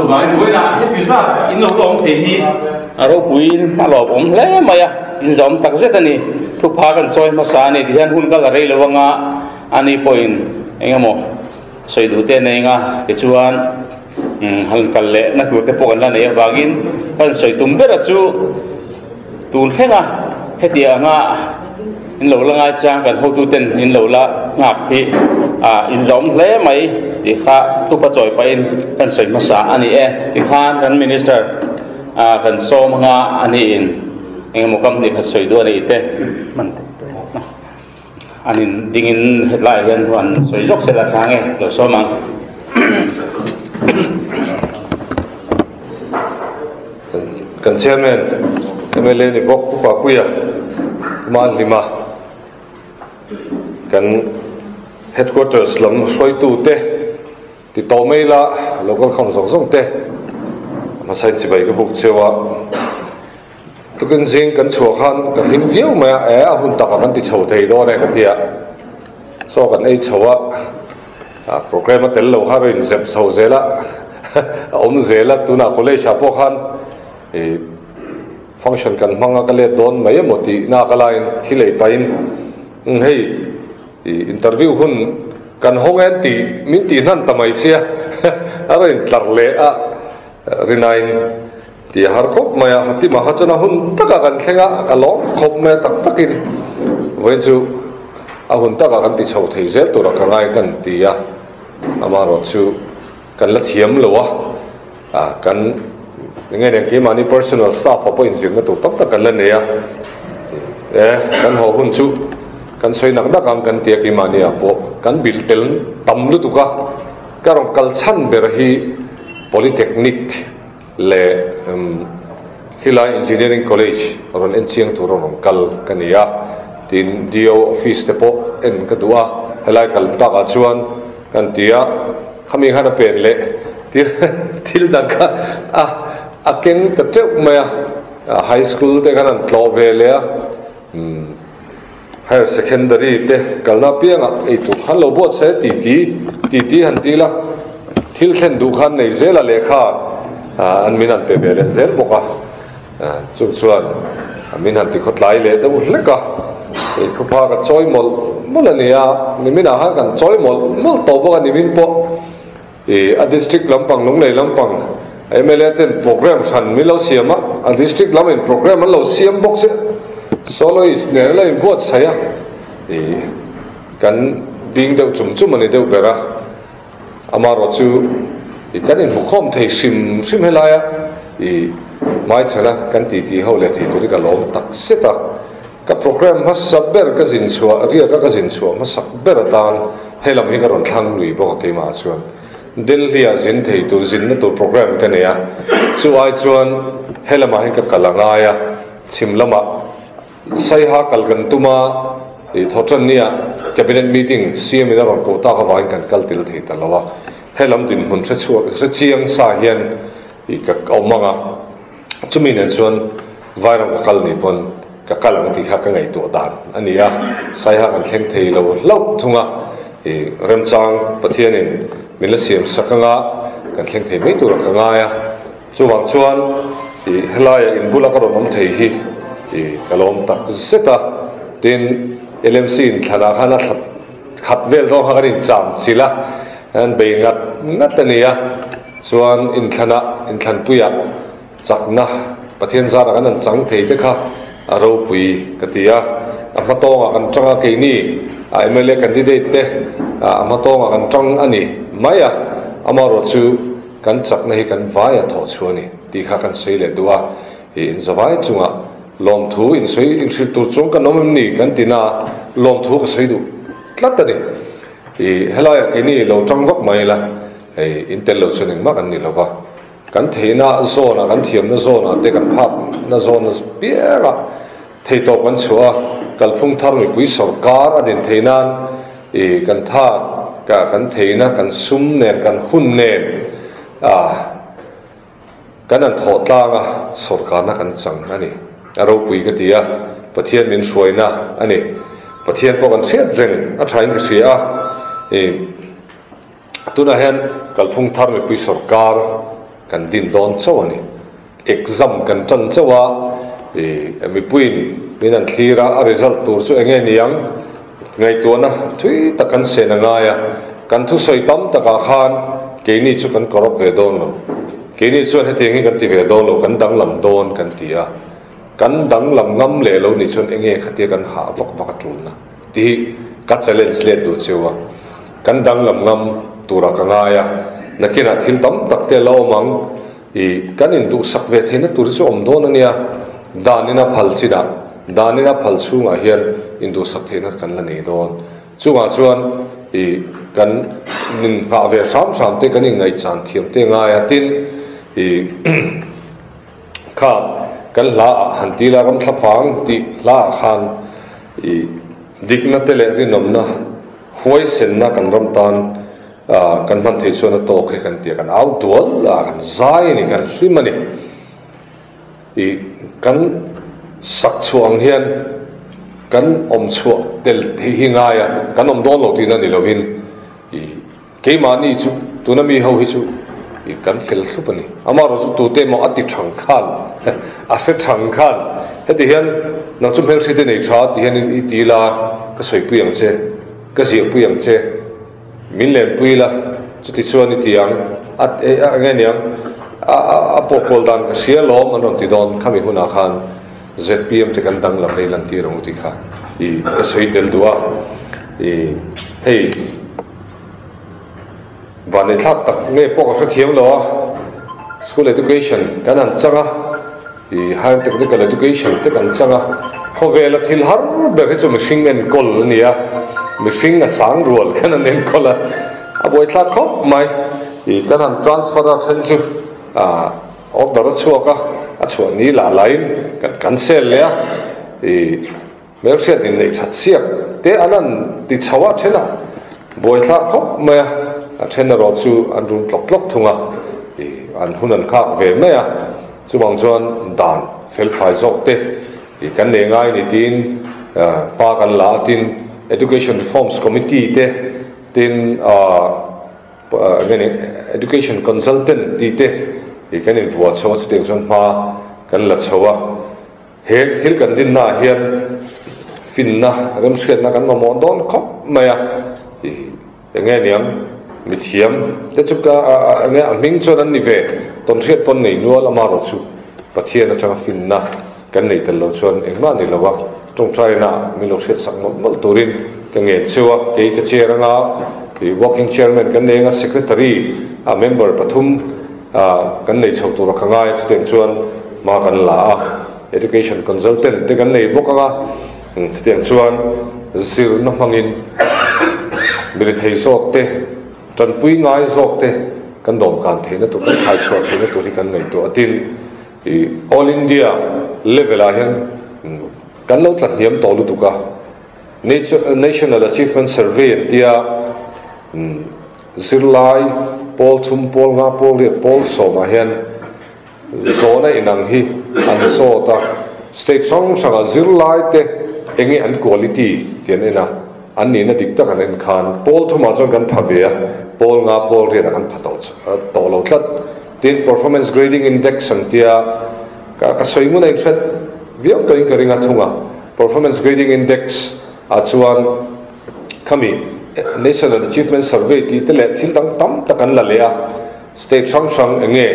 Chuvangin vawiinah heti zat in lo la awm thei hi a ropuiin a lawmawm hle mai a, in zawm tak zet a ni. Thupha kan chawi hmasa a ni tihian hun kal a rei lo anga ani pawhin eng emaw sawi duh te nei anga tichuan han kal leh na tur te pawh kan la nei avangin kan sawi tum ber a chu tun thlenga hetianga in lo la ngai chang kan hotuten in lo la nghak hi ah in zawm hle mai tih kha tupa chawi pahin kan sawi hmasa a ni e tikhan kan minister ah kan sawm anga a niin engemaw company khat sawi duh a nih te hman an in dingin hetlaiah hian huan sawi zawk sela tha nge lo sawm ang. Kan chairman mla ni bawk Pu Papuia Kumar Hlima kan headquarters lam hruaitu te ti tawh mai ila local kham zawng zawng te hmasa in chibai ka buk cheu a tukin zing kan chhuah khan ka hlim viau mai a e a hun takah kan ti chho thei dawn e ka ti a chaw kan ei chho a. Program a tel lo kha rawn inzep chho zel a, a awm zel a, tunah college ah pawh khan ih function kan hmang a ka let dawn mai emaw tih nak a laiin thil ei pahin umm hei ih interview hun kan hawng en tih min tih hnan ta mai sia a rawn intlar leh a rinain tih a har khawp mai a, Hatima kha chuan a hun takah kan thleng a, ka lawm khawp mai a tak takin vawiin chu a hun takah kan ti chho thei zel tura ka ngai kan ti a, amaherawh chu kan la thiam lo a, ah kan eng nge keimahni personal staff ah pawh inzirna tur tam tak kan la nei a, e kan haw hun chu kan sawi nak nak ang kan ti a keimahni ah pawh kan bil tel tam lutuk a, ka rawn kal chhan ber hi Polytechnic. Leh khilai Engineering College rawn en chiang tur a rawn kal ka ni a, tin DO office te pawh en ka duh a, helai kal takah chuan kan ti a, khami khan a pen leh thil thil dang kha a a keng ta teuh mai a, high school te khan an tlawh ve leh a, higher secondary te kalna apiangah eitur khan lo buatsaih a ti ti ti ti han ti la thil thlen duh khan nei zel a lehkha an min han pe ve leh zel bawk a chu chuan min han ti khawtlai leh deuh hlek a ei thupha ka chawi mawlh mawlh a ni a niminah khan kan chawi mawlh mawlh tawh bawk a nimin pawh Ih a district lampang Lunglei lampang mla ten program hran min lo siam a, a district lam in program an lo siam bawk se soloist nen an lo in buatsaih a, ih kan bing deuh chum chum a ni deuh ber a, amaherawh chu ih kan inhmukhawm thei hrim hrim helai a, ih hmaichhana kan titi ho leh thei tur hi ka lawm tak zet a. Ka program hmasa ber ka zin chhuah, riaka ka zin chhuah hmasak ber atan he lam hi ka rawn thlang lui bawk a keimah chuan Delhi ah zin thei tur zinna tur program ka nei a, chu ai chuan he lamah hian ka kal a ngai a, chhim lamah Saiha kal kan tum a, ih thawhtanni ah cabinet meeting CM in a rawn koh tak avangin kan kal tel thei ta lo a, he lam dinhmun hre chhuak hre chiang sa hian ih ka awm ang a. Chumi nen chuan Vairam ka kal ni pawn ka kal ang tih kha ka ngaihtuah dan a ni a, Saiha kan thleng thei lo hlauh thung a, ih remchang Pathianin min la siam sak anga kan thleng thei mai turah ka ngai a, chuvang chuan ih helaia in bula ka rawn awm thei hi ih ka lawm tak zet a, tin LMC in thlanah khan a thla khat vel dawn kha kan incham chilh a, an bei ngat ngat a ni a. Chuan inthlanah, inthlanpuiah chakna Pathian zarah kan han chang thei te kha a ropui ka ti a. A hma tawngah kan tang a, keini a mla candidate te a hma tawngah kan tang a ni mai a, amaherawh chu kan chakna hi kan vai a thawh chhuah a ni tih kha kan sawi leh duh a. Ih inzavai chungah lawmthu insawi inhrilh tur chuan kan awm em ni kan ti na a, lawmthu ka sawi duh tlat a ni. Ih helaiah keini lo tang vak mai ila. Hei in tel lo chuan engmah kan ni lova, kan theihna zawnah, kan thiamna zawnah te, kan phakna zawn piangah theitawp kan chhuah a, kalphung thar mipui sawrkar a din theih nan ih kan tha kan theihna, kan sum nen, kan hun nen ah kan han thawh tlang a, sawrkarna kan chang a ni. A ropui ka ti a, Pathian min hruaina a ni. Pathian pawh kan hriat reng a thain ka hria a, ih. Tunah hian kalphung thar mipui sawrkar kan din dawn chauh a ni. Exam kan tan chauh a, ih mipuiin min an thlir a, a result tur chu enge niang ngaihtuahna thui tak kan sen a ngai a, kan thusawi tam takah khan keini chu kan corrupt ve dawn lo, keini chuan hetiang hi kan ti ve dawn lo, kan danglam dawn kan ti a, kan danglam ngam leh lo nih chuan enge khatia kan hah vak vak a tulna tih hi ka challenge let duh cheu a, kan danglam ngam turah ka ngai a, nakinah thil tam tak te a la awm ang. I kan induhsak ve theihna tur hi chu awm dawn a nia, danin a phal chinah, danin a phal chhungah hian induhsak theihna kan la nei dawn. Chungah chuan i kan inhnah ve hram hram te, kan inngaihchan thiam te ngai a, tin i kha kan hla ah han ti la ram thlaphang tih hla ah khan i dikna te leh rinawmna huaisenna kan ram tan Kan hman theih chuan a tawk hi kan ti a, kan au dual a, kan zai a ni, kan hlim a ni. Ih, kan sak chhuah ang hian kan awm chhuah tel theih hi ngai a, kan awm dawn lo tihna ni lovin, ih, keimahni chu tuna mi ho hi chu ih kan fel thlup a ni. Amaherawhchu chu tute emaw a ti thang khan, a hre thang khan, heti hian nang chu hmelhriat i nei tha ti hian i ti ila ka sawipui ang che, ka ziahpui ang che. Min lenpui la, chuti chuan i ti ang, a a nge niang, a a a pawhkawl dan ka hria lawm an rawn ti dawn, khami hunah khan zpm te kan danglam nei lan tir ang u tih kha i ka sawi tel duh a, i hei vanneithlak tak nge pawh ka hrethiam lo a, school education kan han chang a, i higher technical education te kan chang a, khawvela thil har ber hi chu mihring enkawl a ni a, mihring a sang rual khan an enkawl a, a buaithlak khawp mai. I kan han transfer a then chu ah order a chhuak a, a chhuah ni lah lahin kan cancel leh a, i hmelhriat inneih that siak te an han ti chho a then a, buaithlak khawp mai a, a then erawh chu an rum tlawk tlawk thung a, i an hun an nghak ve mai a. Chuvang chuan dan felfai zawk te i kan nei ngai ni tiin hma kan la a, tin Education Reforms Committee te tin enge ni Education Consultant tih te i kan invuah chho a, chutiang chuan hma kan la chho a. He thil kan dinna ah hian finna remhriatna kan mamawh dawn khawp mai a, i Enge niang mithiam te chu ka enge a hming chuan an ni ve tawnhriat pawn nei nual amarawh chu Pathian atanga finna kan nei tel lo chuan engmah ni lo a tawngtaina min lo hriat sak mawlh mawlh turin ka ngen cheu a kei ka chair anga ih working chairman kan nei anga secretary a member pathum kan nei chho tura ka ngai chutiang chuan hma kan la a education consultant te kan nei bawk anga Chutiang chuan zirna hmangin mirethei zawk te, tanpui ngai zawk te kan dawmkan theihna tur, kan khaichhuah theihna tur hi kan ngaihtuah a. Tin, ih All India level ah hian kan lo tla hniam tawh lutuk a, National Achievement Survey an tia zirlai pawl thum, pawl nga, pawl riat, pawl sawmah hian Zawhna inang hi an zawt a, state hrang hranga zirlai te enge an quality tih an en a, an nihna dik tak an en khan pawl thumah chuan kan pha ve a, pawl nga pawl riatah kan pha tawh lo tlat. Tin, performance grading index an tia, ka ka sawi ngun a inhret viau tawhin ka ring a thung a, performance grading index ah chuan khami National Achievement Survey tih te leh thil dang tam tak an la leh a, State hrang hrang eng nge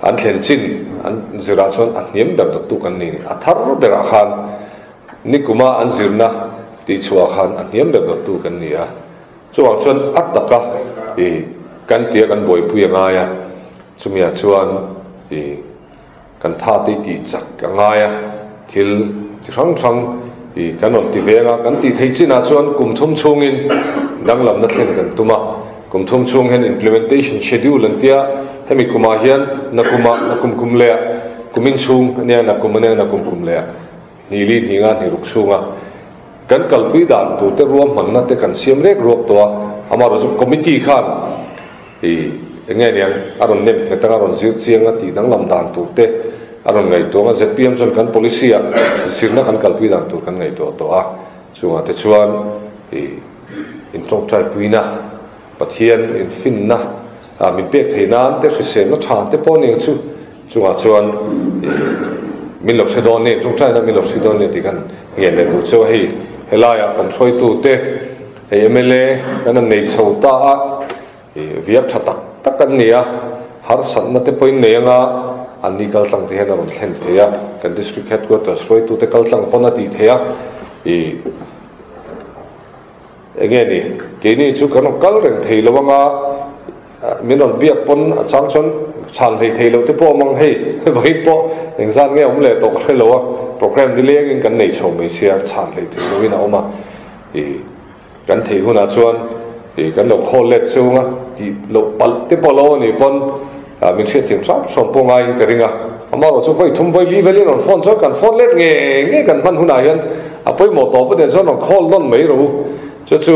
an thlen chin an zirah chuan a hniam ber dawttu kan ni ni. A thar berah khan nikuma an zirna tih chhuah khan a hniam ber dawttu kan ni a. Chuvang chuan a taka i kan tia kan buaipui a ngai a, chumiah chuan i kan tha te tih chak a ngai a, thil chi hrang hrang i kan rawn ti veng a, kan tih theih chinah chuan kum thum chhungin danglamna thlen kan tum a, kum thum chhung hian implementation schedule an tia, hemi kumah hian na kumah na kum kum leh ah kumin chhung a nia na kum a nia na kum kum leh ah hnih li hnih nga hnih ruk chhunga kan kalpui dan tur te ruahmanna te kan siam rek ruak tawh a, amaherawhchu committee khan I eng nge niang a rawn nem nghet anga rawn zir chiang a tih danglam dan tur te a rawn ngaihtuah anga zpm chuan kan policy ah zirna kan kalpui dan tur kan ngaihtuah tawh a, chungah te chuan i intawngtai puina Pathian infinna Min pek thei nan te hriselna tha te pawh aniang chu chungah chuan min lo hre dawn nen tawngtaina min lo hre dawn nen tih khan ngen leh duh chu a hei helaiah kan hruaitu te hei mla kan han nei chho ta a viak tha tak tak an ni a harsatna te pawhin nei anga an ni kal tlang te hian a rawn thlen thei a kan district headquarters hruaitu te kal tlang pawn a tih theih a ih. Enge ni, keini chu kan rawn kal reng thei lo anga min rawn biak pawn a chang chuan chhan hlei thei loh te pawh awm ang hei vawiin pawh engzat nge awm leh tawh ka hre lo a, programme ni lengin kan nei chho mai sia chhan hlei thei loin a awm a, ih kan theih hunah chuan ih kan lo khawl let chung a tih loh palh te pawh lo anih pawn min hriatthiam hram hram pawh ngaiin ka ring a, amaherawh chu vawi thum vawi li velin rawn phone chuan kan phone let nge nge kan hman hunah hian a pawimawh tawp a nia chuan rawn call nawn mai rawh u chu chu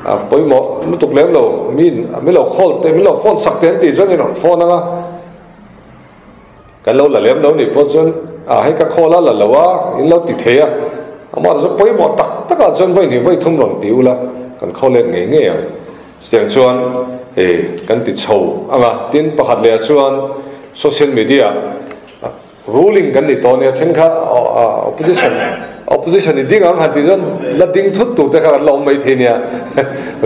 a pawimawh lutuk lem lo min min lo call te min lo phone sak te an tih chuan in rawn phone ang a. Kan lo la lem lo nih pawh chuan a hei ka khawl a la lo a, in lo ti thei a, amah chu pawimawh tak tak ah chuan vawi hnih vawi thum rawn ti ula kan khawl let ngei ngei ang. Chutiang chuan hei kan ti chho ang a, tin pakhat leh ah chuan social media ah ruling kan ni tawh nia thenkhat opposition opposition i ding ang han tih chuan la ding thut tur te kha kan la awm mai thei nia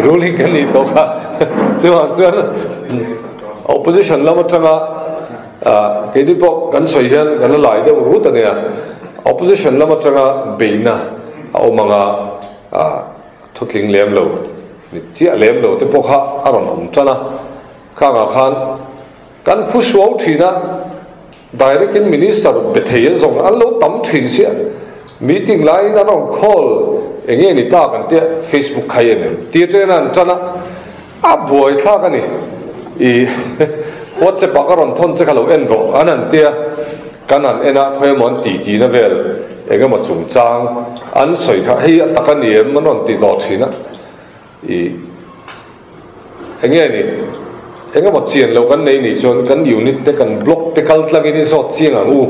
ruling kan nih tawh kha chuvang chuan opposition lam atanga Keini pawh kan sawi hian kan la lai deuh rut a nia. Opposition lam atanga beihna a awm anga thutling lem lo, ni chiah lem lo te pawh kha a rawn awm tan a. Khangah khan kan phu suau thin a, direct in minister be thei a zawng an lo tam thin sia. Meeting laiin an rawn call eng nge ni ta kan tia Facebook khai a nem tir te hian an tan a. A buai thlak a ni. I WhatsApp ah ka rawn thawn che kha lo en rawh an han tia, kan han en a khawi emaw an ti ti na vel eng emaw chungchang an sawi kha hei a tak a ni em an rawn ti tawh thin a. I eng nge ni eng emaw chian lo kan nei nih chuan kan unit te kan block te kal tlangin i zawt chiang ang u.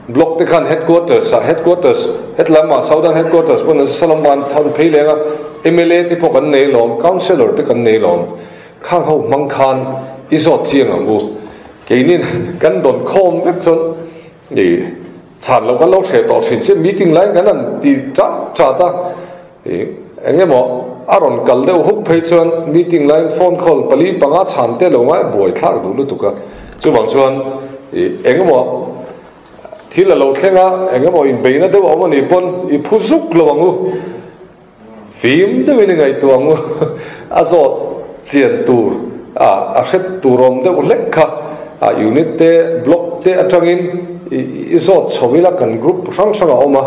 Block te khan headquarters ah headquarters hetlama Southern headquarters pawh nasa lama an thawn phei leng a. Mla te pawh kan nei lawm, Councillor te kan nei lawm, khang ho hmang khan i zawt chiang ang u. Keinin kan dawn khawm vek chuan i chhan loh kan lo hreh tawh thin chiah, meeting laiin kan han ti chat chat a, i eng emaw a rawn kal deuh huk phei chuan meeting laiin phone call pali panga chhan te lo ngai buai thlak duh lutuk a, chuvang chuan i eng emaw thil a lo thleng a, eng emaw inbeihna deuh a awm a nih pawn i phu zuk lo ang u. Fim deuhin i ngaihtuah ang u, a zawt chian tur a a hret tur awm deuh hlek kha a unit te block te atangin i zawt chho ila kan group hrang hrang a awm a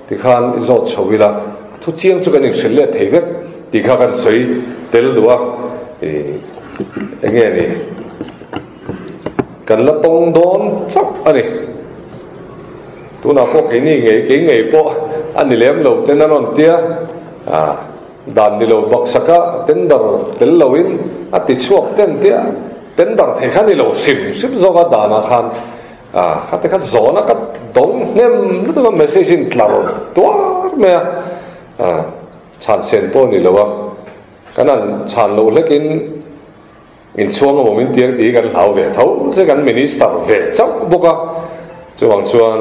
tikhan i zawt chho ila a thu chiang chu kan inhrilh let thei vek tih kha kan sawi tel duh a i enge ni kan la tawng dawn chauh a ni. Tunah pawh keini ngei kei ngei pawh a ni lem lo ten a rawn tia, dan ni lo baksaka tender tel loin a ti chhuak ten tia, tender thei kha ni lo hrim hrim zawk a danah khan kha te kha zawhna ka dawng hnem lutuk a message in tlar tuar mai a, chhan sen pawh ni lo a, kan han chhan loh hlekin Inchhuang emaw min tiang tih hi kan hlau ve tho se kan minister ve chauh bawk a, chuvang chuan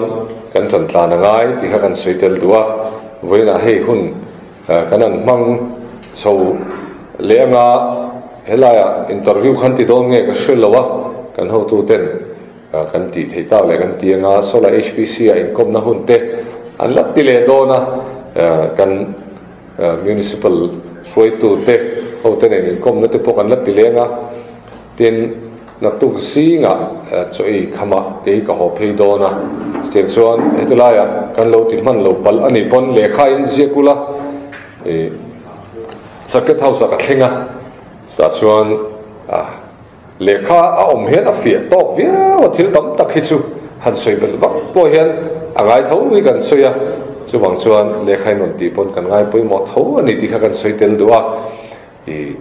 kan ṭan tlan a ngai tih kha kan sawi tel duh a, vawiinah hei hun kan han hmang chho leh anga helaiah interview khan ti dawn nge ka hre lo a, kan hotuten kan tih theih tak leh kan ti anga solar HPC ah inkawmna hun te an la ti leh dawn a, kan. Municipal hruaitute hote nen inkawmna te pawh kan la ti leng a, tin naktuk zingah chaw ei khamah kei ka haw phei dawn a, chutiang chuan heti laiah kan lo ti hman lo palh a nih pawn lehkha in ziak ula ih Circuit House ah ka thleng a, chutah chuan lehkha a awm hian a fiah tawk viau a, thil tam tak hi chu han sawi belh vak pawh hian a ngai tho hi kan sawi a, chuvang chuan lehkha in rawn tih pawn kan ngai pawimawh tho a ni tih kha kan sawi tel duh a, ih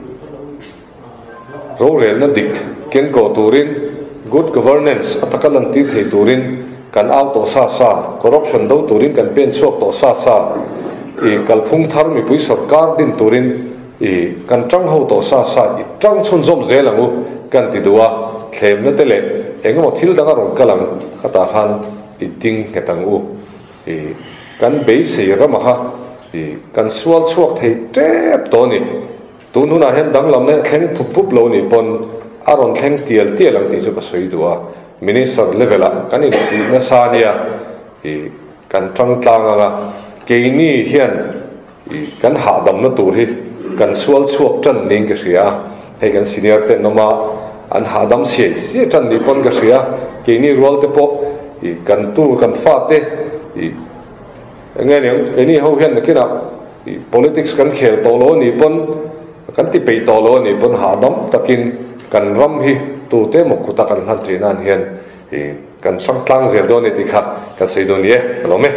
rorelna dik keng kawh turin good governance a taka lan tir thei turin kan au tawh sa sa, corruption do turin kan pen chhuak tawh sa sa, ih kalphung thar mipui sawrkar din turin. I kan tang ho tawh sa sa i tang chhunzawm zel ang u kan ti duh a, thlemna te leh engemaw thil dang a rawn kal ang khatah khan i ding nghet ang u. I kan beisei rama kha i kan sual chhuak thei tep tawh a ni. Tun hunah hian danglamna thleng phup phup lo nih pawn a rawn thleng tial tial ang tih chu ka sawi duh a. Minister level ah kan infuih nasa nia i kan tang tlang ang a, keini hian i kan hahdamna tur hi kan sual chhuak tan niin ka hria a, hei kan senior te an awm a, an hahdam siai siai tan nih pawn ka hria a, keini rual te pawh i kan tu kan fate i eng nge niang keini ho hian nakinah i politics kan khel tawh lo a nih pawn kan ti peih tawh lo a nih pawn hahdam takin kan ram hi tute emaw kuta kan hlan theih nan hian i kan hrang tlang zel dawn a ni tih kha kan sawi dawn ni e, ka lawm e.